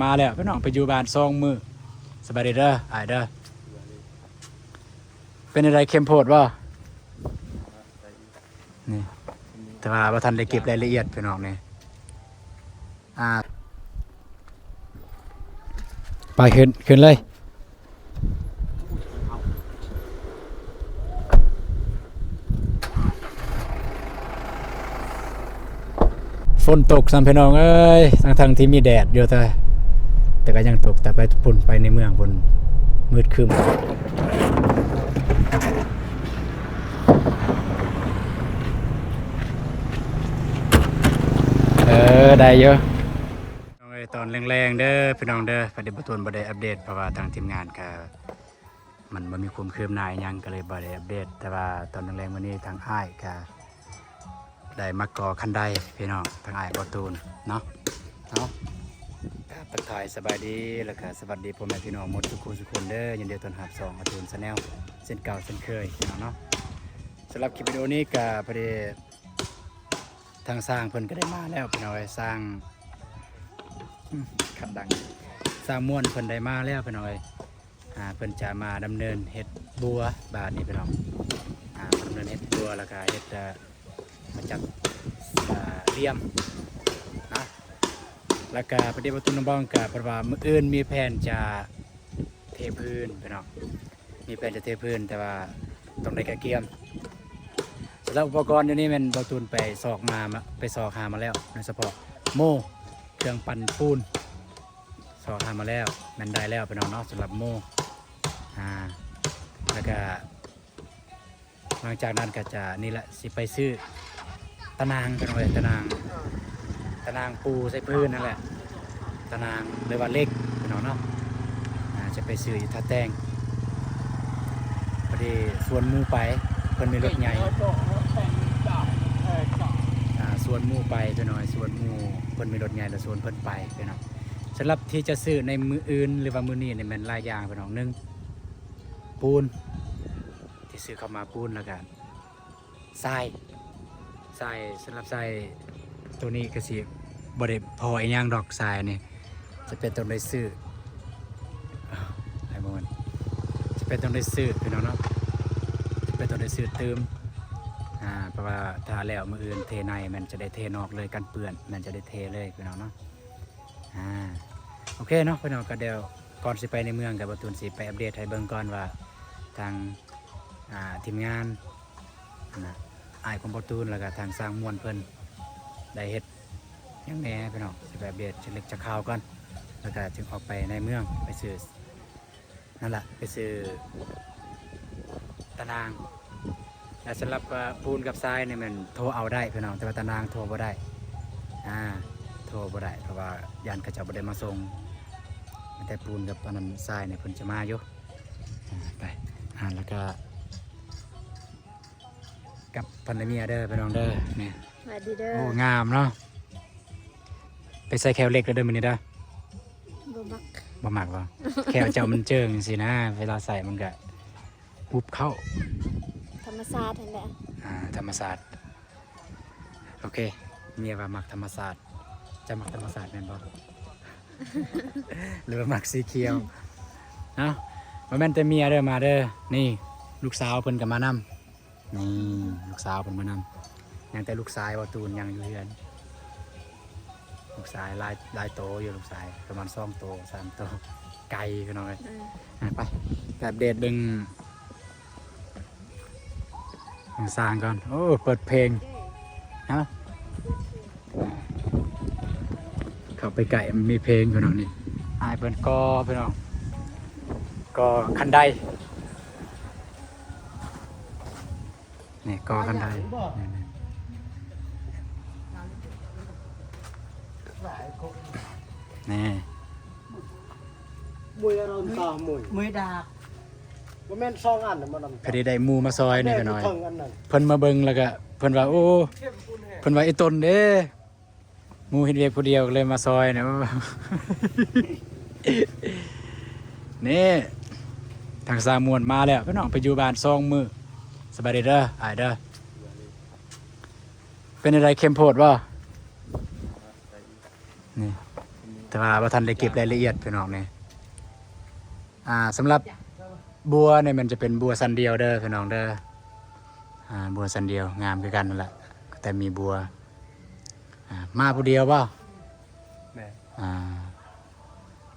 ມາແລ້ວພີ່ນ້ອງ ໄປຢູ່ບ້ານສອງມື້. ສະບາຍດີເດີອ້າຍເດີ. ເປັນຈັ່ງໃດ ເຂັ້ມໂພດບໍ່? ນີ້ ແຕ່ວ່າບໍ່ທັນໄດ້ເກັບລາຍລະອຽດພີ່ນ້ອງນີ້. ອ່າ ໄປ ຂຶ້ນ ຂຶ້ນເລີຍ. ຝົນຕົກຊ້ຳພີ່ນ້ອງເອີຍ ທັງໆທີ່ມີແດດຢູ່ ແຕ່ ແຕ່ກໍຍັງຕົກ. ແຕ່ໄປພຸ້ນ ໄປໃນເມືອງພຸ້ນ ມືດຄຶ້ມ. ເອີ ໄດ້ຢູ່. ເອີຍ ຕອນແລງໆເດີພີ່ນ້ອງເດີ ພໍດີບໍ່ຕູນບໍ່ໄດ້ອັບເດດ ເພາະວ່າທາງທີມງານກະ ມັນບໍ່ມີຄວາມຄືບໜ້າອີ່ຫຍັງ ກໍເລີຍບໍ່ໄດ້ອັບເດດ. ແຕ່ວ່າຕອນແລງໆມື້ນີ້ ທາງອ້າຍກະໄດ້ມາກໍ່ຄັນໄດພີ່ນ້ອງ ທາງອ້າຍບໍ່ຕູນເນາະ. ເອົາ ກະທັກທາຍສະບາຍດີ ແລ້ວກະສະຫວັດດີພໍ່ແມ່ພີ່ນ້ອງໝົດທຸກຜູ້ທຸກຄົນເດີ. ຍິນດີຕ້ອນຮັບຊ່ອງອາຕູນ Channel ເຊັ່ນເກົ່າເຊັ່ນເຄີຍພີ່ນ້ອງເນາະ. ສຳລັບຄລິບວິດີໂອນີ້ກະພໍດີ ທາງຊ່າງເພິ່ນກໍໄດ້ມາແລ້ວພີ່ນ້ອງເອີຍ. ຊ່າງ ອືມ ຂັດດັງ ຊ່າງມ່ວນເພິ່ນໄດ້ມາແລ້ວພີ່ນ້ອງເອີຍ. ອ່າ ເພິ່ນຈະມາດຳເນີນເຮັດບົວບາດນີ້ພີ່ນ້ອງ. ອ່າ ດຳເນີນເຮັດບົວ ແລ້ວກະເຮັດ ເອີ ມາຈັດ ເອີ ລຽມນະ. ແລ້ວກະປະເດດປະຕູນຳບ້ອງກະ ເພິ່ນວ່າມື້ອື່ນມີແຜນຈະເທພື້ນພີ່ນ້ອງ. ມີແຜນຈະເທພື້ນ ແຕ່ວ່າຕ້ອງໄດ້ກະກຽມ. ສຳລັບອຸປະກອນຢູ່ນີ້ແມ່ນບ່າວຕູນໄປຊອກມາ ມາ ໄປຊອກຫາມາແລ້ວ ໂດຍສະເພາະໂມ ເຄື່ອງປັ່ນປູນ ຊອກຫາມາແລ້ວ ແມ່ນໄດ້ແລ້ວພີ່ນ້ອງເນາະ ສຳລັບໂມ. ອ່າ ແລ້ວກະ ຫຼັງຈາກນັ້ນກໍຈະນີ້ແຫຼະ ຊິໄປຊື້ຕະໜ່າງພີ່ນ້ອງເອີຍ ຕະໜ່າງ ຕະໜ່າງປູໃສ່ພື້ນນັ້ນແຫຼະ ຕະໜ່າງ ຫຼືວ່າເຫຼັກພີ່ນ້ອງເນາະ. ອ່າ ຈະໄປຊື້ຢູ່ທ່າແຕງ ພໍດີຊວນໝູ່ໄປ ເພິ່ນມີລົດໃຫຍ່. ອ່າ ຊວນໝູ່ໄປພີ່ນ້ອງ ຊວນໝູ່ ເພິ່ນມີລົດໃຫຍ່ ແລ້ວຊວນເພິ່ນໄປພີ່ນ້ອງ. ສຳລັບທີ່ຈະຊື້ໃນມື້ອື່ນ ຫຼືວ່າມື້ນີ້ນີ້ແມ່ນຫຼາຍຢ່າງພີ່ນ້ອງ. ໜຶ່ງ ປູນ ທີ່ຊື້ເຂົ້າມາປູນ ແລ້ວກະຊາຍ ຊາຍ ສຳລັບຊາຍໂຕນີ້ກະຊິບໍ່ໄດ້ພໍອີ່ຫຍັງດອກ ຊາຍນີ້ຈະເປັນຕ້ອງໄດ້ຊື້ ອ້າວ ໃຫ້ບໍ່ແມ່ນ ຈະເປັນຕ້ອງໄດ້ຊື້ພີ່ນ້ອງເນາະ ຈະເປັນຕ້ອງໄດ້ຊື້ຕື່ມ. ອ່າ ເພາະວ່າຖ້າແລ້ວມື້ອື່ນເທໃນ ແມ່ນຈະໄດ້ເທນອກເລີຍ ກັນເປື້ອນ ແມ່ນຈະໄດ້ເທເລີຍພີ່ນ້ອງເນາະ. ອ່າ ໂອເຄເນາະພີ່ນ້ອງ ກໍດຽວກ່ອນຊິໄປໃນເມືອງ ກໍບ່າວຕູນຊິໄປອັບເດດໃຫ້ເບິ່ງກ່ອນວ່າ ທາງ ອ່າ ທີມງານ ອັນນ່າ ອ້າຍຂອງບ່າວຕູນ ແລ້ວກໍທາງຊ່າງມ່ວນເພິ່ນໄດ້ເຮັດຫຍັງແດ່ພີ່ນ້ອງ. ຊິໄປອັບເດດຈັກເລັກຈັກຄາວກ່ອນ ແລ້ວກໍຈຶ່ງອອກໄປໃນເມືອງ ໄປຊື້ ນັ້ນລະ ໄປຊື້ຕະໜ່າງ. ແລະ ສຳລັບ ເອີ ປູນກັບຊາຍນີ້ແມ່ນໂທເອົາໄດ້ພີ່ນ້ອງ ແຕ່ວ່າຕະໜ່າງໂທບໍ່ໄດ້ ອ່າ ໂທບໍ່ໄດ້ ເພາະວ່າຢ້ານເຂົາເຈົ້າບໍ່ໄດ້ມາສົ່ງ. ແຕ່ປູນກັບອັນນັ້ນຊາຍນີ້ເພິ່ນຈະມາຢູ່. ອ່າ ໄປ ອ່າ ແລ້ວກໍກັບພັນລະເມຍເດີພີ່ນ້ອງເດີ. ນີ້ ສະບາຍດີເດີ. ໂອ້ ງາມເນາະ. ໄປໃສ່ແຂ້ວເລັກແລ້ວເດີມື້ນີ້ເດີ. ບໍ່ມັກ ບໍ່ມັກບໍ່? ແຂ້ວເຈົ້າມັນເຈິງຊີ້ນະ ເວລາໃສ່ມັນກະຫຸບເຂົ້າ. ທຳມະຊາດຫັ້ນແຫຼະ. ອ່າ ທຳມະຊາດ. ໂອເຄ ເມຍວ່າມັກທຳມະຊາດ. ເຈົ້າມັກທຳມະຊາດແມ່ນບໍ່? ຫຼືວ່າມັກສີຂຽວ? ເອົ້າ ບໍ່ແມ່ນແຕ່ເມຍເດີ ມາເດີ. ນີ້ ລູກສາວເພິ່ນກໍມານຳ. ນີ້ ລູກສາວເພິ່ນມານຳ ຍັງແຕ່ລູກຊາຍບ່າວຕູນຍັງຢູ່ເຮືອນ. ລູກຊາຍຫຼາຍ ຫຼາຍໂຕຢູ່ ລູກຊາຍປະມານສອງໂຕ ສາມໂຕ ໄກພີ່ນ້ອງເອີຍ. ອືມ ອ່ະ ໄປ ໄປອັບເດດເບິ່ງທາງຊ່າງກ່ອນ. ໂອ້ ເປີດເພງ ເອົ້າ ເຂົ້າໄປໃກ້ມັນມີເພງພີ່ນ້ອງ. ນີ້ ອ້າຍເພິ່ນກໍ່ພີ່ນ້ອງ ກໍ່ຄັນໄດ. ນີ້ ກໍ່ຄັນໄດ ນີ້ ນີ້ ນີ້ ມວຍອາຣອນຕາມວຍ ມວຍດາກ ບໍ່ແມ່ນສອງອັນນະ ມັນ ພໍດີໄດ້ໝູ່ມາຊ່ອຍນີ້ກໍໜ້ອຍ. ເພິ່ນມາເບິ່ງແລ້ວກໍເພິ່ນວ່າ ໂອ້ ເພິ່ນວ່າ ອີ່ຕົນເດ້ ໝູ່ເຮັດວຽກຜູ້ດຽວກໍເລີຍມາຊ່ອຍເນາະ. ນີ້ ທາງຊ່າງມ່ວນມາແລ້ວພີ່ນ້ອງ ໄປຢູ່ບ້ານສອງມື້. ສະບາຍດີເດີອ້າຍເດີ. ເປັນຈັ່ງໃດ ເຂັ້ມໂພດບໍ່? ນີ້ ແຕ່ວ່າບໍ່ທັນໄດ້ເກັບລາຍລະອຽດພີ່ນ້ອງນີ້. ອ່າ ສຳລັບບົວນີ້ມັນຈະເປັນບົວຊັ້ນດຽວເດີພີ່ນ້ອງເດີ. ອ່າ ບົວຊັ້ນດຽວງາມຄືກັນນັ້ນແຫຼະ ແຕ່ມີບົວ. ອ່າ ມາຜູ້ດຽວບໍ່? ແມ່ນ. ອ່າ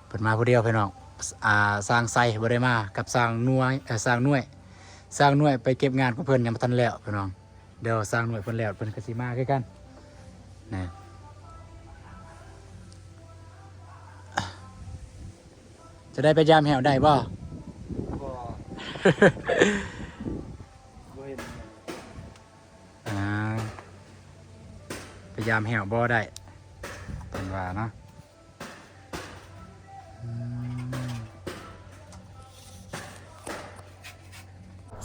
ເພິ່ນມາຜູ້ດຽວພີ່ນ້ອງ. ອ່າ ຊ່າງໄຊບໍ່ໄດ້ມາກັບຊ່າງໜ່ວຍ ເອີ ຊ່າງໜ່ວຍ ຊ່າງໜ່ວຍໄປເກັບງານຂອງເພິ່ນຍັງບໍ່ທັນແລ້ວພີ່ນ້ອງ. ດຽວຊ່າງໜ່ວຍເພິ່ນແລ້ວ ເພິ່ນກໍຊິມາຄືກັນນະ. ຈະໄດ້ໄປຢາມແຫ້ວໄດ້ບໍ່? ບໍ່ ບໍ່ເຫັນ. ອ່າ ໄປຢາມແຫ້ວບໍ່ໄດ້ ເພິ່ນວ່າເນາະ. ອືມ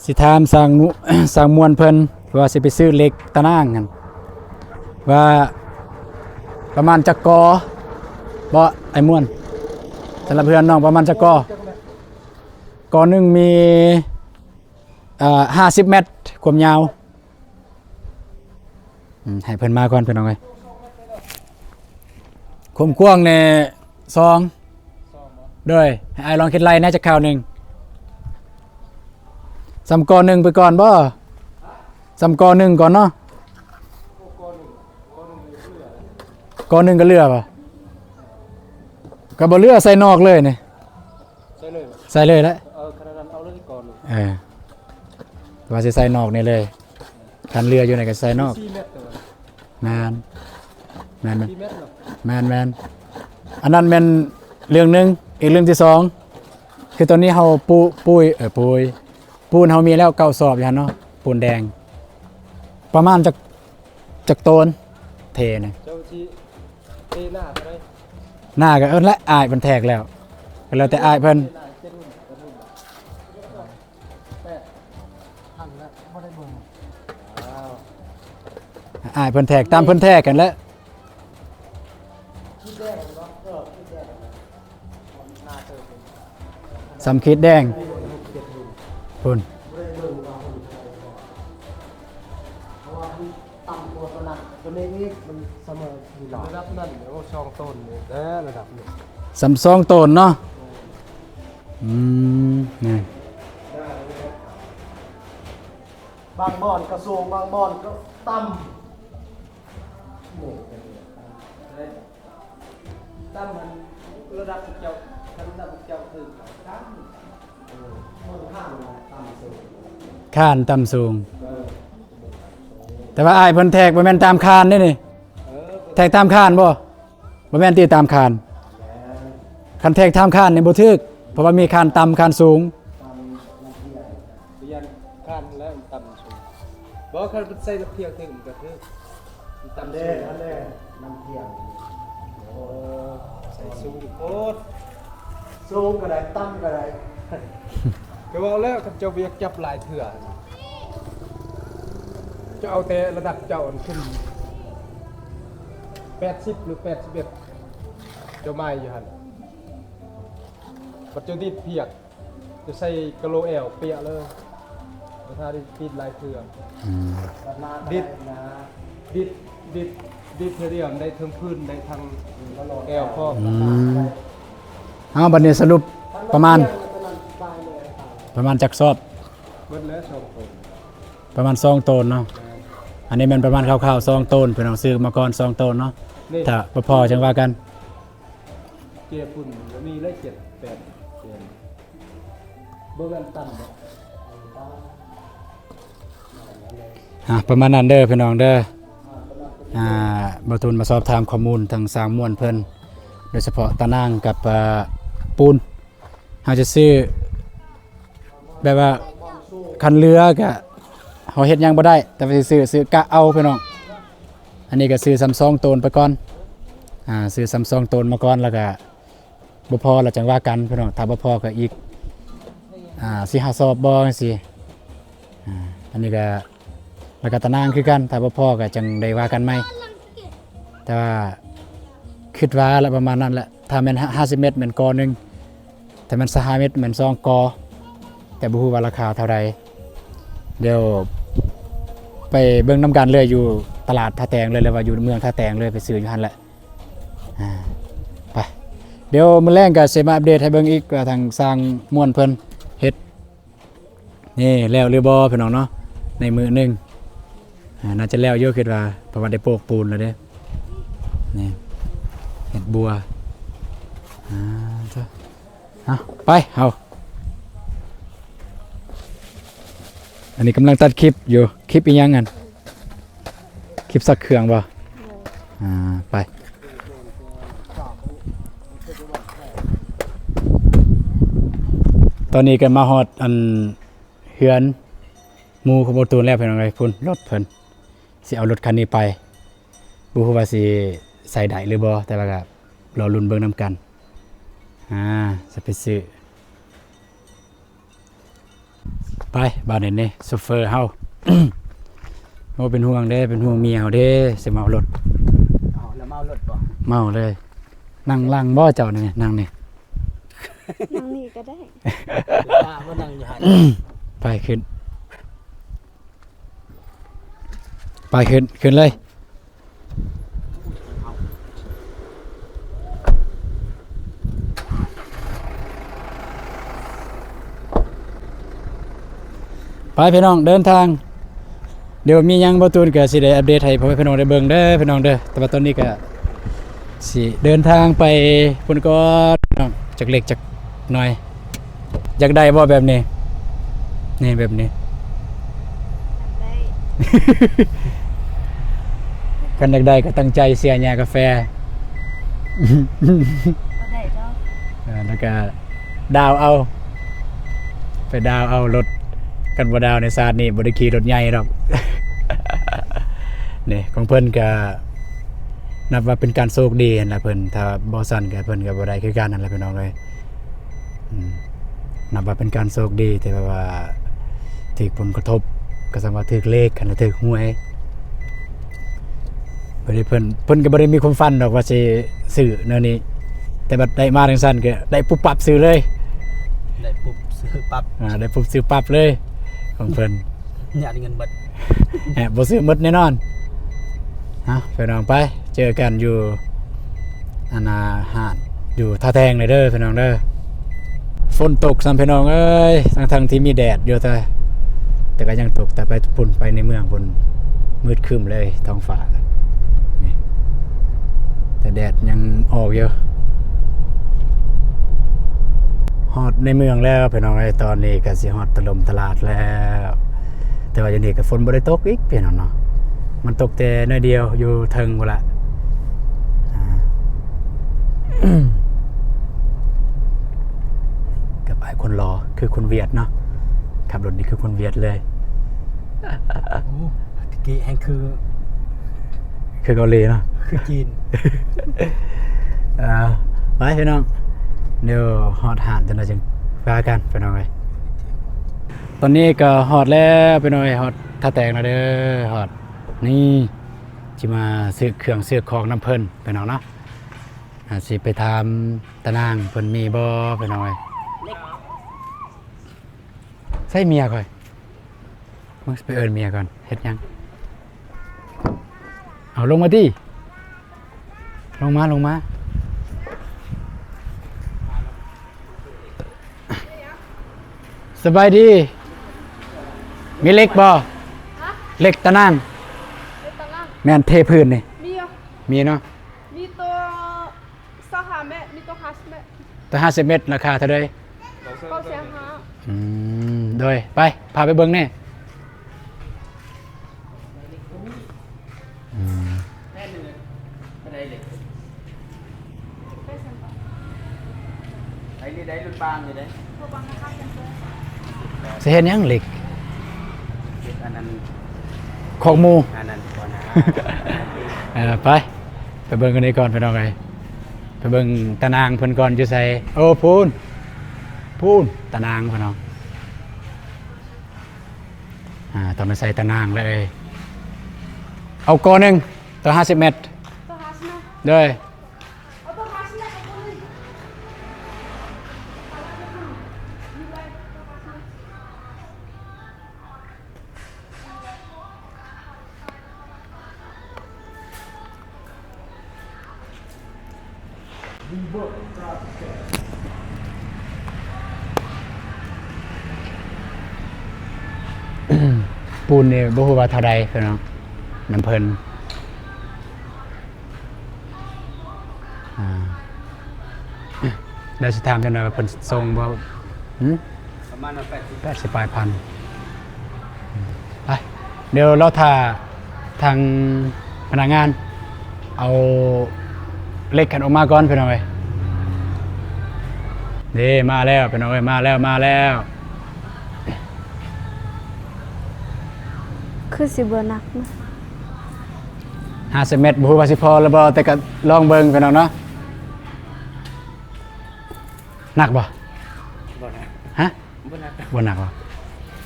ຊິຖາມຊ່າງນຸ ຊ່າງມ່ວນເພິ່ນ ວ່າຊິໄປຊື້ເຫຼັກຕາໜ່າງຫັ້ນ ວ່າປະມານຈັກກໍບໍ່ ອ້າຍມ່ວນ? ສຳລັບເຮືອນນ້ອງປະມານຈັກກໍ? ກໍໜຶ່ງມີ ເອີ ຫ້າສິບແມັດຄວາມຍາວ. ອືມ ໃຫ້ເພິ່ນມາກ່ອນພີ່ນ້ອງເອີຍ. ຄວາມກວ້າງແດ່ ສອງ ໂດຍ ໃຫ້ອ້າຍລອງຄິດໄລ່ແດ່ຈັກຄາວໜຶ່ງ. ສ່ຳກໍໜຶ່ງໄປກ່ອນບໍ່? ສ່ຳກໍໜຶ່ງກ່ອນເນາະ. ກໍໜຶ່ງກໍເຫຼືອບໍ່? ກໍບໍ່ເຫຼືອ ໃສ່ນອກເລີຍນີ້. ໃສ່ເລີຍບໍ່? ໃສ່ເລີຍແຫຼະ. ເອີ ຂະໜາດນັ້ນເອົາເລີຍກ່ອນ. ເອີ ວ່າຊິໃສ່ນອກນີ້ເລີຍ ຄັນເຫຼືອຢູ່ນີ້ກໍໃສ່ນອກ. ສີ່ແມັດ. ແມ່ນ ແມ່ນ ສີ່ແມັດເນາະ. ແມ່ນໆ ອັນນັ້ນແມ່ນເລື່ອງໜຶ່ງ. ອີກເລື່ອງທີສອງ ຄືຕອນນີ້ເຮົາປູ ປູຍ ເອີ ປູຍ ປູນເຮົາມີແລ້ວເກົ້າສອບຢູ່ຫັ້ນເນາະ ປູນແດງ. ປະມານຈັກ ຈັກໂຕນເທນະ? ເຈົ້າຊິເທໜ້າເທົ່າໃດ? ໜ້າກໍເອີ້ນແຫຼະ ອ້າຍເພິ່ນແທກແລ້ວ ກໍແລ້ວແຕ່ອ້າຍເພິ່ນ. ເທໜ້າເຈັດໜຶ່ງ ແປດພັນແລ້ວ ບໍ່ໄດ້ເບິ່ງ. ອ້າຍເພິ່ນແທກ ຕາມເພິ່ນແທກຫັ້ນແຫຼະ. ສຳຂີດແດງ ພຸ້ນ ຕ່ຳກວ່າຕົວນັ້ນ ຕົວນີ້ອີກ ມັນສະເໝີຢູ່ລະດັບນັ້ນ. ໂອ້ ສອງໂຕນນີ້ແຫຼະ ລະດັບນີ້ ສ່ຳສອງໂຕນເນາະ. ອືມ ນີ້ ບາງບ່ອນກໍສູງ ບາງບ່ອນກໍຕ່ຳ. ຕ່ຳຫັ້ນລະດັບເຈົ້າ ຄັນລະດັບເຈົ້າຖືກຕ່ຳ ຄານຕ່ຳສູງ. ແຕ່ວ່າອ້າຍເພິ່ນແທກບໍ່ແມ່ນຕາມຄານເດ້ນີ້. ເອີ ແທກຕາມຄານບໍ່? ບໍ່ແມ່ນຕິ ຕາມຄານ. ຄັນແທກຕາມຄານນີ້ບໍ່ຖືກ ເພາະວ່າມີຄານຕ່ຳ ຄານສູງ. ປ່ຽນຄານແລ້ວຕ່ຳສູງ. ບໍ່ ຄັນເພິ່ນໃສ່ນ້ຳພຽງຖືກມັນກໍຖືກ. ຕ່ຳສູງ ອັນແລະ ນ້ຳພຽງ. ໂອ້ ໃສ່ສູງໂພດ. ສູງກໍໄດ້ ຕ່ຳກໍໄດ້. ກໍເວົ້າແລ້ວ ຄັນເຈົ້າບໍ່ຢາກຈັບຫຼາຍເທື່ອ ເຈົ້າເອົາແຕ່ລະດັບເຈົ້າອັນຂຶ້ນແປດສິບ ຫຼື ແປດສິບເອັດ ເຈົ້າໄມ້ຢູ່ຫັ້ນ. ບັດເຈົ້າດີດພຽງ ຈະໃສ່ກະໂຫຼແອວປຽກເລີຍ ບໍ່ຖ້າໄດ້ຕິດຫຼາຍເທື່ອ. ອືມ ດິດ ດິດ ດິດ ດິດເທື່ອດຽວໄດ້ເທິງພື້ນ ໄດ້ທັງແອວພ້ອມ. ອືມ ເອົາ ບັດນີ້ສະຫຼຸບປະມານ ປະມານຈັກສອບ? ເບິດແລ້ວສອງໂຕນ ປະມານສອງໂຕນເນາະ. ແມ່ນ ອັນນີ້ແມ່ນປະມານຄ່າວໆ ສອງໂຕນ ພີ່ນ້ອງ ຊື້ມາກ່ອນສອງໂຕນເນາະ. ນີ້ ຖ້າບໍ່ພໍຈັ່ງວ່າກັນ. ເຈ້ຝຸ່ນກໍມີຫຼາຍ ເຈັດແປດເຈ້ ເບິ່ງອັນຕ່ຳເນາະ. ອ່າ ປະມານນັ້ນເດີພີ່ນ້ອງເດີ. ອ່າ ບ່າວທຸນມາສອບຖາມຂໍ້ມູນທາງຊ່າງມ່ວນເພິ່ນ ໂດຍສະເພາະຕາໜ່າງກັບ ອ່າ ປູນ. ເຮົາຈະຊື້ ແບບວ່າຄັນເຫຼືອກະເຮົາເຮັດຫຍັງບໍ່ໄດ້ ແຕ່ວ່າຊິຊື້ ຊື້ກະເອົາພີ່ນ້ອງ. ອັນນີ້ກະຊື້ສ່ຳສອງໂຕນໄປກ່ອນ ອ່າ ຊື້ສ່ຳສອງໂຕນມາກ່ອນ ແລ້ວກະບໍ່ພໍແລ້ວຈັ່ງວ່າກັນພີ່ນ້ອງ. ຖ້າບໍ່ພໍກະອີກ ອ່າ ສີ່ຫ້າສອບບໍ່ ຈັ່ງຊີ້. ອ່າ ອັນນີ້ກະ ແລ້ວກະຕາໜ່າງຄືກັນ ຖ້າບໍ່ພໍກະຈັ່ງໄດ້ວ່າກັນໃໝ່. ແຕ່ວ່າຄິດວ່າລະປະມານນັ້ນແຫຼະ. ຖ້າແມ່ນຫ້າ ຫ້າສິບແມັດແມ່ນກໍໜຶ່ງ ຖ້າແມ່ນຊາວຫ້າແມັດແມ່ນສອງກໍ ແຕ່ບໍ່ຮູ້ວ່າລາຄາເທົ່າໃດ. ດຽວໄປເບິ່ງນຳກັນເລີຍ ຢູ່ຕະຫຼາດທ່າແຕງເລີຍ ຫຼືວ່າຢູ່ເມືອງທ່າແຕງເລີຍ ໄປຊື້ຢູ່ຫັ້ນແຫຼະ. ອ່າ ໄປ ດຽວມື້ແລງກໍຊິມາອັບເດດໃຫ້ເບິ່ງອີກວ່າທາງຊ່າງມ່ວນເພິ່ນເຮັດ ນີ້ແລ້ວຫຼືບໍ່ພີ່ນ້ອງເນາະ ໃນມື້ໜຶ່ງ ອ່າ ໜ້າຈະແລ້ວຢູ່ ຄິດວ່າ ເພາະວ່າໄດ້ໂປກປູນແລ້ວເດ້ ນີ້ເຮັດບົວ ອ່າ ເອົາ ໄປເຮົາ ອັນນີ້ກຳລັງຕັດຄລິບຢູ່ ຄລິບອີ່ຫຍັງຫັ້ນ? ຄລິບຊັກເຄື່ອງບໍ່? ໂດຍ ອ່າ ໄປ ຕອນນີ້ກໍມາຮອດອັນເຮືອນໝູ່ຂອງບໍ່ຕູນແລ້ວພີ່ນ້ອງເອີຍ ພຸ້ນລົດເພິ່ນ ຊິເອົາລົດຄັນນີ້ໄປ ບໍ່ຮູ້ວ່າຊິໃຊ້ໄດ້ຫຼືບໍ່ ແຕ່ວ່າກໍລໍລຸ້ນເບິ່ງນຳກັນ ອ່າ ຈະໄປຊື້ ໄປບາດນີ້ໂຊເຟີເຮົາ ໂອ້ ເປັນຫ່ວງເດ້ ເປັນຫ່ວງເມຍເຮົາເດ້ ຊິເມົາລົດ ເອົາ ແລ້ວເມົາລົດບໍ່? ເມົາເລີຍ ນັ່ງຫຼັງບໍ່ເຈົ້ານີ້? ນັ່ງນີ້ ນັ່ງນີ້ກໍໄດ້ ໄປຂຶ້ນ ໄປຂຶ້ນ ຂຶ້ນເລີຍ ໄປພີ່ນ້ອງ ເດີນທາງ ດຽວມີຫຍັງບໍ່ຕູນກໍຊິໄດ້ອັບເດດໃຫ້ພໍ່ແມ່ພີ່ນ້ອງໄດ້ເບິ່ງເດີພີ່ນ້ອງເດີ ແຕ່ວ່າຕອນນີ້ກໍຊິເດີນທາງໄປພຸ້ນກ່ອນພີ່ນ້ອງ ຈັກເລັກຈັກໜ້ອຍ ຢາກໄດ້ບໍ່ແບບນີ້? ນີ້ແບບນີ້ ຢາກໄດ້ ຄັນຢາກໄດ້ກໍຕັ້ງໃຈເສຍຫຍ້າກາແຟ ບໍ່ໄດ້ດອກ ເອີ ແລ້ວກໍດາວເອົາ ໄປດາວເອົາລົດ ຄັນບໍ່ດາວໃນຊາດນີ້ບໍ່ໄດ້ຂີ່ລົດໃຫຍ່ດອກ ນີ້ຂອງເພິ່ນກໍນັບວ່າເປັນການໂຊກດີຫັ້ນລະເພິ່ນ ຖ້າບໍ່ຊັ້ນກໍເພິ່ນກໍບໍ່ໄດ້ຄືກັນຫັ້ນລະພີ່ນ້ອງເອີຍ ອືມ ນັບວ່າເປັນການໂຊກດີທີ່ແບບວ່າຖືກຜົນກະທົບ ກໍສ່ຳວ່າຖືກເລກ ຄັນຖືກຫວຍ ບໍ່ໄດ້ເພິ່ນ ເພິ່ນກໍບໍ່ໄດ້ມີຄວາມຝັນດອກວ່າຊິຊື້ແນວນີ້ ແຕ່ບັດໄດ້ມາຈັ່ງຊັ້ນກໍໄດ້ປຸບປັບຊື້ເລີຍ ໄດ້ປຸບຊື້ປັບ ອ່າ ໄດ້ປຸບຊື້ປັບເລີຍຂອງເພິ່ນ ຍາດເງິນເບິດ ແອບບໍ່ຊື້ໝົດແນ່ນອນ ເອົາ ພີ່ນ້ອງ ໄປເຈີກັນຢູ່ ອັນນ່າ ຮ້ານຢູ່ທ່າແຕງເລີຍເດີພີ່ນ້ອງເດີ ຝົນຕົກຊ້ຳພີ່ນ້ອງເອີຍ ທັງໆທີ່ມີແດດຢູ່ ແຕ່ ແຕ່ກໍຍັງຕົກ ແຕ່ໄປພຸ້ນ ໄປໃນເມືອງພຸ້ນ ມືດຄຶ້ມເລີຍທ້ອງຟ້າ ນີ້ ແຕ່ແດດຍັງອອກຢູ່ ຮອດໃນເມືອງແລ້ວພີ່ນ້ອງເອີຍ ຕອນນີ້ກໍຊິຮອດຕະລົມຕະຫຼາດແລ້ວ ແຕ່ວ່າຢູ່ນີ້ກໍຝົນບໍ່ໄດ້ຕົກອີກພີ່ນ້ອງເນາະ ມັນຕົກແຕ່ໜ້ອຍດຽວຢູ່ເທິງພຸ້ນລະ ອ່າ ກັບອ້າຍຄົນຫຼໍ່ ຄືຄົນຫວຽດເນາະ ຂັບລົດນີ້ຄືຄົນຫວຽດເລີຍ ໂອ້ ຕະກີ້ແຮ່ງຄື ຄືເກົາຫຼີເນາະ ຄືຈີນ ເອີ ໄປພີ່ນ້ອງ ດຽວຮອດຮ້ານຈັ່ງໃດຈຶ່ງວ່າກັນພີ່ນ້ອງເອີຍ ຕອນນີ້ກໍຮອດແລ້ວພີ່ນ້ອງເອີຍ ຮອດທ່າແຕງແລ້ວເດີ ຮອດ ນີ້ ຊິມາຊື້ເຄື່ອງຊື້ຂອງນຳເພິ່ນພີ່ນ້ອງເນາະ ອ່າ ຊິໄປຖາມຕານາງເພິ່ນມີບໍ່ພີ່ນ້ອງເອີຍ ໃສເມຍຂ້ອຍ ເບິ່ງ ຊິໄປເອີ້ນເມຍກ່ອນ ເຮັດຫຍັງ? ເອົາ ລົງມາຕິ ລົງມາ ລົງມາ ສະບາຍດີ ມີເຫຼັກບໍ່? ຮະ? ເຫຼັກຕານາງ ເຫຼັກຕານາງ ແມ່ນ ເທພື້ນນີ້ ມີຢູ່ ມີເນາະ ມີໂຕ ຊາວຫ້າແມັດ ມີໂຕຫ້າສິບແມັດ ໂຕຫ້າສິບແມັດ ລາຄາເທົ່າໃດ? ເກົ້າແສນຫ້າ ອືມ ໂດຍ ໄປ ພາໄປເບິ່ງແດ່ ອືມ ໄປເລີຍ ໄດ້ລຸ້ນບາງຢູ່ເດ້ ຊິເຮັດຫຍັງເຫຼັກ? ເຮັດອັນນັ້ນ ຄອກໝູ ອັນນັ້ນບໍ່ນາ ເອີ ໄປ ໄປເບິ່ງອັນນີ້ກ່ອນພີ່ນ້ອງເອີຍ ໄປເບິ່ງຕານາງເພິ່ນກ່ອນ ຢູ່ໃສ? ໂອ້ ພຸ້ນ ພຸ້ນ ຕານາງພີ່ນ້ອງ ອ່າ ຕ້ອງໄດ້ໃສ່ຕານາງເລີຍ ເອົາກໍໜຶ່ງ ໂຕຫ້າສິບແມັດ ໂຕຫ້າສິບແມັດ ໂດຍ. ປູນນີ້ບໍ່ຮູ້ວ່າເທົ່າໃດພີ່ນ້ອງ ນຳເພິ່ນ. ອ່າ ແລ້ວຊິຖາມຈັກໜ່ອຍວ່າເພິ່ນສົ່ງບໍ່? ຫື? ປະມານວ່າແປດສິບ ແປດສິບປາຍພັນ. ໄປ ດຽວລໍຖ້າທາງພະນັກງານເອົາເຫຼັກຫັ້ນອອກມາກ່ອນພີ່ນ້ອງເອີຍ. ເດ້ ມາແລ້ວພີ່ນ້ອງເອີຍ ມາແລ້ວ ມາແລ້ວ. ຄືຊິບໍ່ໜັກນະ ຫ້າສິບແມັດ ບໍ່ຮູ້ວ່າຊິພໍຫຼືບໍ່ ແຕ່ກໍລອງເບິ່ງພີ່ນ້ອງເນາະ. ໜັກບໍ່? ບໍ່ໜັກ. ຮະ? ບໍ່ໜັກ. ບໍ່ໜັກບໍ່?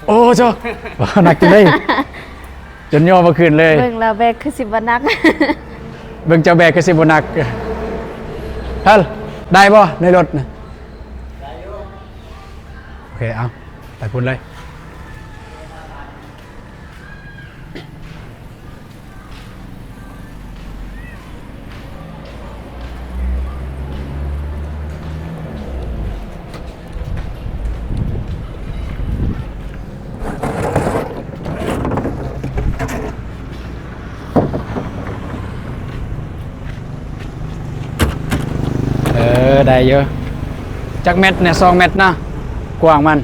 ໂອ້ ໂທ້ ບໍ່ໜັກຈັ່ງໃດ ຈົນຍໍບໍ່ຂຶ້ນເລີຍ. ເບິ່ງລາວແບກຄືຊິບໍ່ໜັກ ເບິ່ງເຈົ້າແບກຄືຊິບໍ່ໜັກ. ເຮີ້ຍ ໄດ້ບໍ່ໃນລົດນະ? ໄດ້ຢູ່. ໂອເຄ ເອົາ ໄປພຸ້ນເລີຍ. ເອີ ໄດ້ຢູ່. ຈັກແມັດແດ່? ສອງແມັດເນາະ ກວ້າງມັນ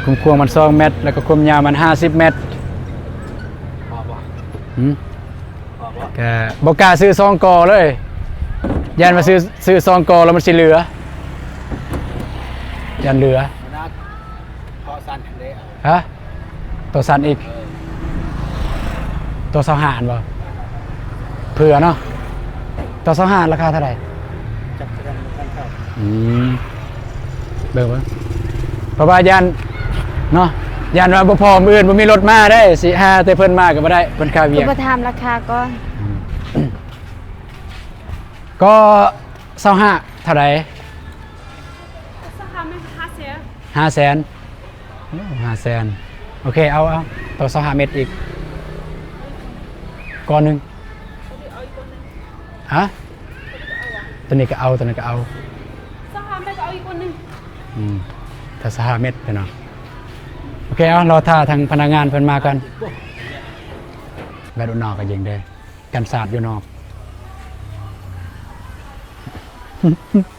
ຄວາມກວ້າງມັນສອງແມັດ ແລ້ວກໍຄວາມຍາວມັນຫ້າສິບແມັດ. ພໍບໍ່? ຫື? ພໍບໍ່? ກະບໍ່ກ້າຊື້ສອງກໍເລີຍ ຢ້ານວ່າຊື້ ຊື້ສອງກໍແລ້ວມັນຊິເຫຼືອ ຢ້ານເຫຼືອ. ພໍສັ່ນເດ້. ຮະ? ໂຕສັ້ນອີກ ເອີ ໂຕຊາວຫ້າຫັ້ນບໍ່? ເຜື່ອເນາະ ໂຕຊາວຫ້າລາຄາເທົ່າໃດ? ຈັກເທື່ອບໍ່ທັນເຂົ້າ. ອືມ ເບິ່ງເບິ່ງ ເພາະວ່າຢ້ານເນາະ ຢ້ານວ່າບໍ່ພໍມື້ອື່ນບໍ່ມີລົດມາເດ້ ຊິຫາແຕ່ເພິ່ນມາກໍບໍ່ໄດ້ ເພິ່ນຄາວຽກ. ຄືບໍ່ຖາມລາຄາກ່ອນ? ອືມ ກໍຊາວຫ້າເທົ່າໃດ? ຊາວຫ້າແມ່ນຫ້າແສນ. ຫ້າແສນ ໂອ້ ຫ້າແສນ. ໂອເຄ ເອົາ ເອົາ ຕໍ່ຊາວຫ້າແມັດອີກກ້ອນໜຶ່ງ. ຮະ? ຕົວນີ້ກໍເອົາ ຕົວນັ້ນກໍເອົາ. ຊາວຫ້າແມັດກໍເອົາອີກກ້ອນໜຶ່ງ. ອືມ ຖ້າຊາວຫ້າແມັດເນາະ. ໂອເຄ ເອົາ ລໍຖ້າທາງພະນັກງານເພິ່ນມາກ່ອນ. ແບັດອຸນອກກໍຍິງເດ້. ກັນສາດຢູ່ນອກ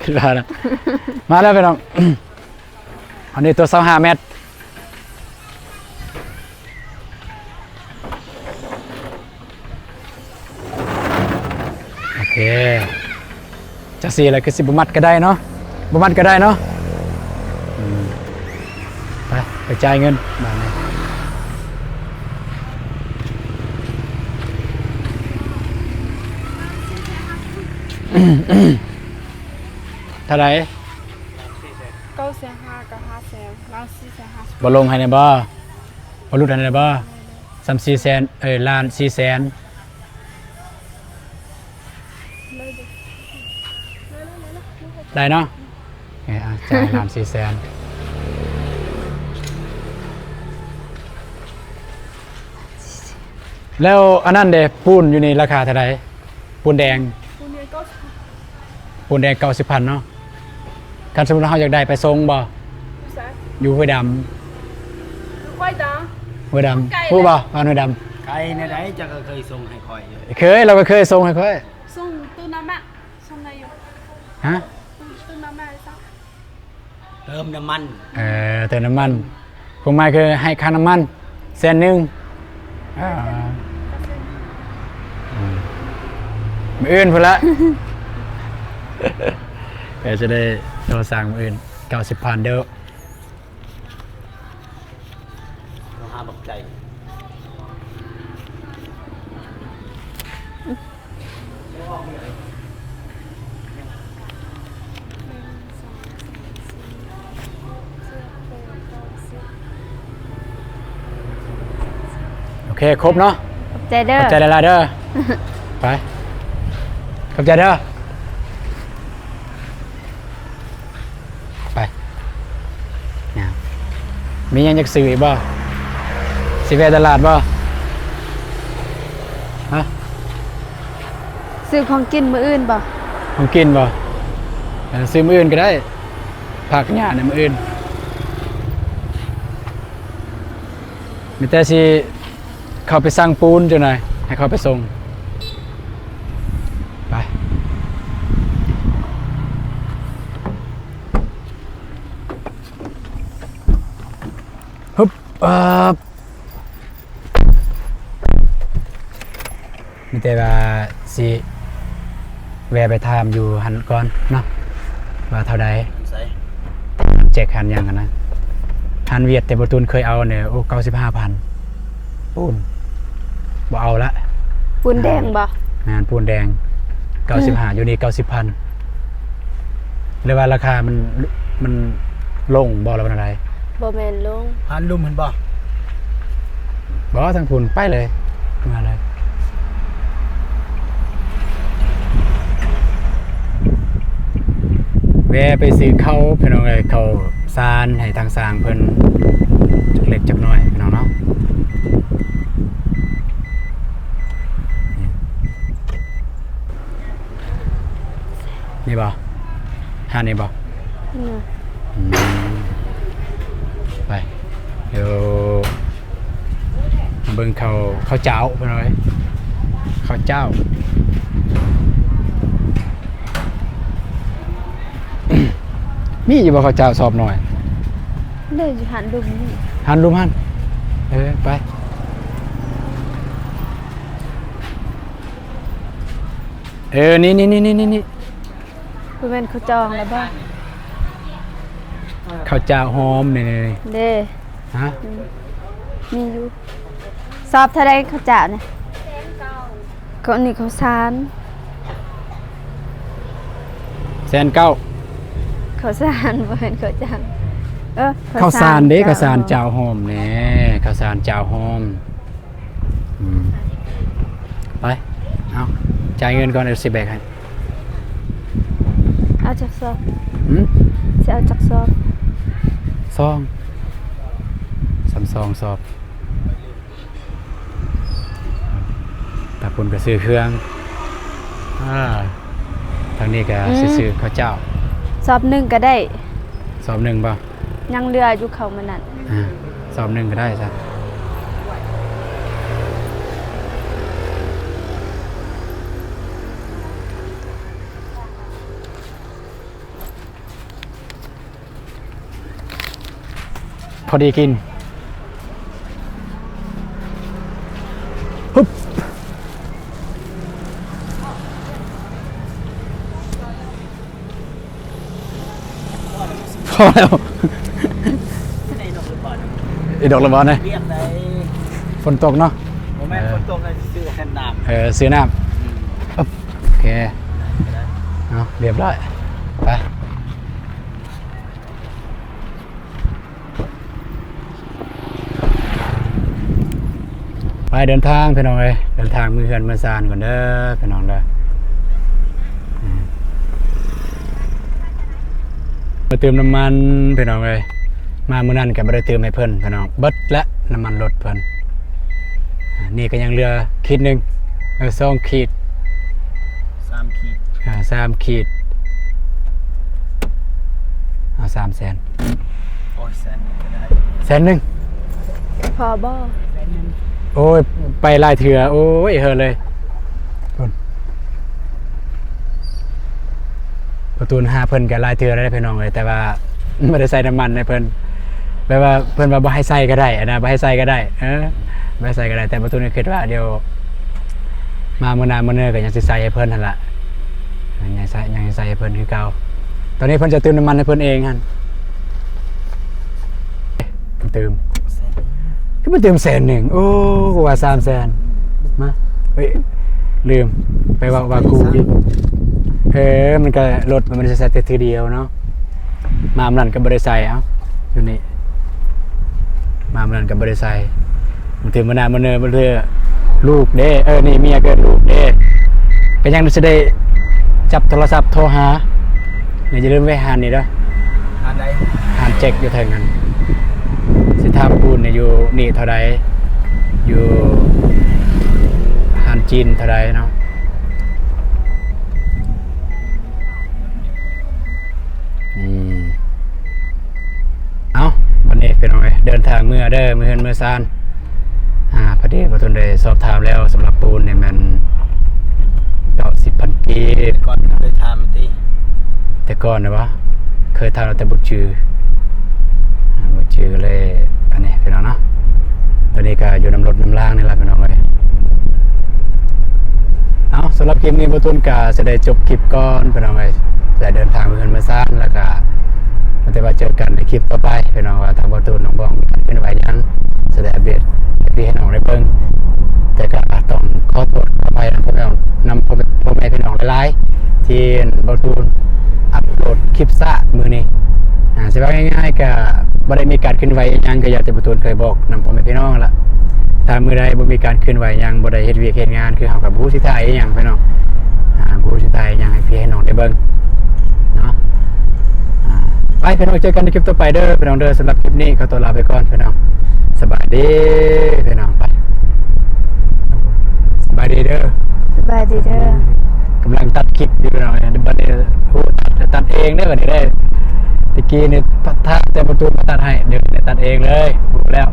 ຄິດວ່ານະ. ມາແລ້ວພີ່ນ້ອງ ອັນນີ້ຕົວຊາວຫ້າແມັດ. ໂອເຄ ຈັ່ງຊີ້ແຫຼະ ຄືຊິບໍ່ມັດກໍໄດ້ເນາະ ບໍ່ມັດກໍໄດ້ເນາະ. ອືມ ໄປ ໄປຈ່າຍເງິນບາດນີ້. ເທົ່າໃດ? ເກົ້າແສນຫ້າກັບຫ້າແສນ ລາວສີ່ແສນຫ້າ. ບໍ່ລົງໃຫ້ແດ່ບໍ່? ບໍ່ຫຼຸດໃຫ້ແດ່ບໍ່? ສ່ຳສີ່ແສນ ເອີ ລ້ານສີ່ແສນ. ໄດ້ເນາະ ເອີ ອ່ະ ຈ່າຍລ້ານສີ່ແສນ. ແລ້ວອັນນັ້ນເດ ປູນຢູ່ນີ້ລາຄາເທົ່າໃດ? ປູນແດງ ປູນແດງເກົ້າສິບພັນ ປູນແດງເກົ້າສິບພັນເນາະ. ຄັນສົມມຸດເຮົາຢາກໄດ້ໄປສົ່ງບໍ່? ຢູ່ໃສ? ຢູ່ຫ້ວຍດຳ. ຫ້ວຍດຳ ຫ້ວຍດຳ ໄກ ຮູ້ບໍ່ ບ້ານຫ້ວຍດຳ? ໄກແນວໃດ ເຈົ້າກໍເຄີຍສົ່ງໃຫ້ຂ້ອຍຢູ່. ເຄີຍ ລາວກໍເຄີຍສົ່ງໃຫ້ຂ້ອຍ. ສົ່ງຕູ້ນ້ຳມັນ ສົ່ງໄດ້ຢູ່. ຮະ? ຕູ້ນ້ຳມັນ ເຕີມນ້ຳມັນ. ເອີ ເຕີມນ້ຳມັນ ຄວາມໝາຍຄືໃຫ້ຄ່ານ້ຳມັນແສນໜຶ່ງ. ອ່າ ອືມ ມື້ອື່ນພຸ້ນລະ ເອີ ຈະໄດ້ໂທສັ່ງມື້ອື່ນ. ເກົ້າສິບພັນເດີ້. ເຮົາຫາບັກໃຈ. ໂອເຄ ຄົບເນາະ. ຂອບໃຈເດີ້ ຂອບໃຈຫຼາຍໆເດີ້. ໄປ ຂອບໃຈເດີ້. ໄປ ມີຫຍັງຢາກຊື້ອີກບໍ່? ຊິແວ່ຕະຫຼາດບໍ່? ຮະ? ຊື້ຂອງກິນມື້ອື່ນບໍ່? ຂອງກິນບໍ່? ເອີ ຊື້ມື້ອື່ນກໍໄດ້ ພາກັນຍ່າງໃນມື້ອື່ນ ມີແຕ່ຊິເຂົ້າໄປສັ່ງປູນຈັກໜ່ອຍ ໃຫ້ເຂົາໄປສົ່ງ ໄປ ຮຶບ ເອີ ມີແຕ່ວ່າຊິແວ່ໄປຖາມຢູ່ຫັ້ນກ່ອນເນາະ ວ່າເທົ່າໃດ ຮ້ານແຈັກຮ້ານຫຍັງຫັ້ນນະ ຮ້ານຫວຽດແຕ່ບໍ່ຕູນເຄີຍເອົານີ້ ໂອ້ ເກົ້າສິບຫ້າພັນ ປູນ ບໍ່ເອົາລະ ປູນແດງບໍ່? ແມ່ນ ປູນແດງ ເກົ້າສິບຫ້າ ຢູ່ນີ້ເກົ້າສິບພັນ ຫຼືວ່າລາຄາມັນ ມັນລົງບໍ່ ຫຼືວ່າແນວໃດ? ບໍ່ແມ່ນລົງ ຮ້ານລຸ່ມຫັ້ນບໍ່? ບໍ່ ທາງພຸ້ນໄປເລີຍ ມາເລີຍ ແວ່ໄປຊື້ເຂົ້າ ພີ່ນ້ອງເອີຍ ເຂົ້າສານໃຫ້ທາງຊ່າງເພິ່ນຈັກເລັກຈັກນ້ອຍ ພີ່ນ້ອງເນາະ ນີ້ບໍ່? ຮ້ານນີ້ບໍ່? ອືມ ອືມ ໄປ ດຽວມາເບິ່ງເຂົ້າ ເຂົ້າຈ້າວ ພີ່ນ້ອງເອີຍ ເຂົ້າຈ້າວ ມີຢູ່ບໍ່ເຂົ້າຈ້າວສອບນ້ອຍ? ເດ້ ຢູ່ຮ້ານລຸ່ມນີ້ ຮ້ານລຸ່ມຫັ້ນ ເອີ ໄປ ເອີ ນີ້ໆໆໆ ບໍ່ແມ່ນເຂົາຈອງແລ້ວບໍ່? ເຂົ້າຈ້າວຫອມນີ້ ນີ້ ເດ້ ຮະ? ອືມ ມີຢູ່ ສອບເທົ່າໃດເຂົ້າຈ້າວນີ້? ເຂົ້າ ນີ້ເຂົ້າສານ ແສນເກົ້າ ເຂົ້າສານ ບໍ່ແມ່ນເຂົ້າຈ້າວ ເອີ ເຂົ້າສານເດ້ ເຂົ້າສານຈ້າວຫອມແດ່ ເຂົ້າສານຈ້າວຫອມ ອືມ ໄປ ເອົາ ຈ່າຍເງິນກ່ອນ ດຽວຊິແບກໃຫ້ ເອົາຈັກສອບ? ຫືມ? ຊິເອົາຈັກສອບ? ສອງ ສາມ ສອງສອບ ທາງພຸ້ນກໍຊື້ເຄື່ອງ ອາ ທາງນີ້ກໍ ອືມ ຊິຊື້ເຂົ້າເຈົ້າ ສອບໜຶ່ງກໍໄດ້ ສອບໜຶ່ງບໍ່? ຍັງເຫຼືອຢູ່ເຂົ້າມື້ນັ້ນ ອາ ສອບໜຶ່ງກໍໄດ້ຊະ ພໍດີກິນ ຮຶບ. ພໍແລ້ວ ອີກດອກລະບໍ່ນະ ຝົນຕົກເນາະ ບໍ່ແມ່ນ ເອີ ຝົນຕົກ ຊື້ນ້ຳ ເອີ ຊື້ນ້ຳ ອືມ ໂອເຄ ເອົາ ລຽບຮ້ອຍ ໄປ. ໄປເດີນທາງພີ່ນ້ອງເອີຍ ເດີນທາງເມືອເຮືອນເມືອຊານກ່ອນເດີພີ່ນ້ອງເດີ ມາເຕີມນ້ຳມັນພີ່ນ້ອງເອີຍ ມາມື້ນັ້ນກໍບໍ່ໄດ້ເຕີມໃຫ້ເພິ່ນພີ່ນ້ອງ ເບິດແລ້ວນ້ຳມັນລົດເພິ່ນ ນີ້ກໍຍັງເຫຼືອຂີດໜຶ່ງ ເອີ ສອງຂີດ ສາມຂີດ ເອີ ສາມຂີດ ເອົາສາມແສນ ໂອ້ຍ ແສນໜຶ່ງກໍໄດ້ ແສນໜຶ່ງ ພໍບໍ່? ແສນໜຶ່ງ ໂອ້ຍ ໄປຫຼາຍເທື່ອ ໂອ້ຍ ເຮີເລີຍ ພຸ້ນ ປະຕູນຫາເພິ່ນກໍຫຼາຍເທື່ອແລ້ວເດ້ພີ່ນ້ອງເອີຍ ແຕ່ວ່າບໍ່ໄດ້ໃສ່ນ້ຳມັນໃຫ້ເພິ່ນ ແບບວ່າເພິ່ນວ່າບໍ່ໃຫ້ໃສ່ກໍໄດ້ຫັ້ນນະ ບໍ່ໃຫ້ໃສ່ກໍໄດ້ ເອີ ບໍ່ໃຫ້ໃສ່ກໍໄດ້ ແຕ່ປະຕູນກໍຄິດວ່າ ດຽວມາມື້ໜ້າມື້ເນີກໍຍັງຊິໃສ່ໃຫ້ເພິ່ນຫັ້ນລະ ຍັງໃສ່ ຍັງໃສ່ໃຫ້ເພິ່ນຄືເກົ່າ ຕອນນີ້ເພິ່ນຈະຕື່ມນ້ຳມັນໃຫ້ເພິ່ນເອງຫັ້ນ ຕື່ມ ຄືມັນຕື່ມແສນໜຶ່ງ ໂອ້ ກູວ່າສາມແສນ ມາ ເອີຍ ລືມ ໄປເວົ້າວ່າກູອີກ ເອີ ມັນກໍລົດມັນບໍ່ໄດ້ໃສ່ແຕ່ເທື່ອດຽວເນາະ ມາມື້ນັ້ນກໍບໍ່ໄດ້ໃສ່ ເອົ້າ ຢູ່ນີ້ ມາມື້ນັ້ນກໍບໍ່ໄດ້ໃສ່ ບາງເທື່ອມື້ໜ້າມື້ເນີ ບາງເທື່ອລູກເດ້ ເອີ ນີ້ເມຍເກີດລູກເດ້ ກໍຍັງຊິໄດ້ຈັບໂທລະສັບໂທຫາ ຢ່າລືມແວ່ຮ້ານນີ້ເດີ ຮ້ານໃດ? ຮ້ານແຈັກຢູ່ເທິງຫັ້ນ ຊິຖາມປູນຢູ່ນີ້ເທົ່າໃດ ຢູ່ຮ້ານຈີນເທົ່າໃດເນາະ. ນທາງເມືອເດີ ເມືອເຮືອນເມືອຊານ. ອ່າ ພໍດີບ່າວຕູນໄດ້ສອບຖາມແລ້ວ ສຳລັບປູນນີ້ແມ່ນເກົ້າສິບພັນກີບ. ກ່ອນເຄີຍຖາມຕິ? ແຕ່ກ່ອນນະບໍ? ເຄີຍຖາມແລ້ວແຕ່ບໍ່ຈື່ ອ່າ ບໍ່ຈື່ເລີຍ. ອັນນີ້ພີ່ນ້ອງເນາະ ຕອນນີ້ກໍຢູ່ນຳລົດນຳລາງນີ້ລະພີ່ນ້ອງເອີຍ. ເອົາ ສຳລັບຄລິບນີ້ບ່າວຕູນກໍຊິໄດ້ຈົບຄລິບກ່ອນພີ່ນ້ອງເອີຍ ໄດ້ເດີນທາງເຮືອນເມືອຊານ ແລ້ວກໍ ແຕ່ວ່າເຈີກັນໃນຄລິບຕໍ່ໄປພີ່ນ້ອງ ວ່າທາງບ່າວຕູນນ້ອງບອງມີການເຄື່ອນໄຫວຫຍັງ ຊິໄດ້ອັບເດດໃຫ້ພີ່ໃຫ້ນ້ອງໄດ້ເບິ່ງ. ແຕ່ກໍຕ້ອງຂໍໂທດຂໍອະໄພນຳພໍ່ແມ່ ນຳພໍ່ແມ່ພີ່ນ້ອງຫຼາຍໆ ທີ່ບ່າວຕູນອັບໂຫຼດຄລິບຊ້າມື້ນີ້. ອ່າ ຊິເວົ້າງ່າຍໆ ກໍບໍ່ໄດ້ມີການເຄື່ອນໄຫວອີ່ຫຍັງ ກໍຢ່າງທີ່ບ່າວຕູນເຄີຍບອກນຳພໍ່ແມ່ພີ່ນ້ອງຫັ້ນລະ. ຖ້າມື້ໃດບໍ່ມີການເຄື່ອນໄຫວຫຍັງ ບໍ່ໄດ້ເຮັດວຽກເຮັດງານ ຄືເຮົາກໍບໍ່ຮູ້ຊິຖ່າຍອີ່ຫຍັງພີ່ນ້ອງ. ອ່າ ບໍ່ຮູ້ຊິຖ່າຍອີ່ຫຍັງໃຫ້ພີ່ໃຫ້ນ້ອງໄດ້ເບິ່ງເນາະ. ອ່າ ໄປພີ່ນ້ອງ ເຈີກັນໃນຄລິບຕໍ່ໄປເດີພີ່ນ້ອງເດີ. ສຳລັບຄລິບນີ້ຂໍຕົວລາໄປກ່ອນພີ່ນ້ອງ. ສະບາຍດີພີ່ນ້ອງ. ໄປ ສະບາຍດີເດີ. ສະບາຍດີເດີ. ກຳລັງຕັດຄລິບຢູ່ພີ່ນ້ອງ ບັດນີ້ ໂອ້ ຕັດ ຕັດເອງເດີບັດນີ້ເດີ. ຕະກີ້ນີ້ ຖ້າແຕ່ປະຕູມາຕັດໃຫ້ ດຽວນີ້ຕັດເອງເລີຍ ຮູ້ແລ້ວ.